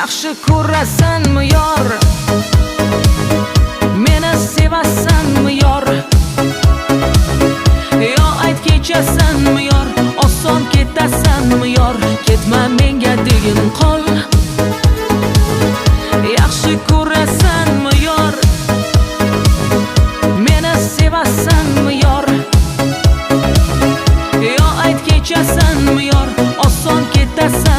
Yaxshi ko'rasanmi, yor? Meni sevasanmi, yor? Yo ayt, kechasanmi, yor? Oson ketasanmi, yor? Ketma, menga degin, qol.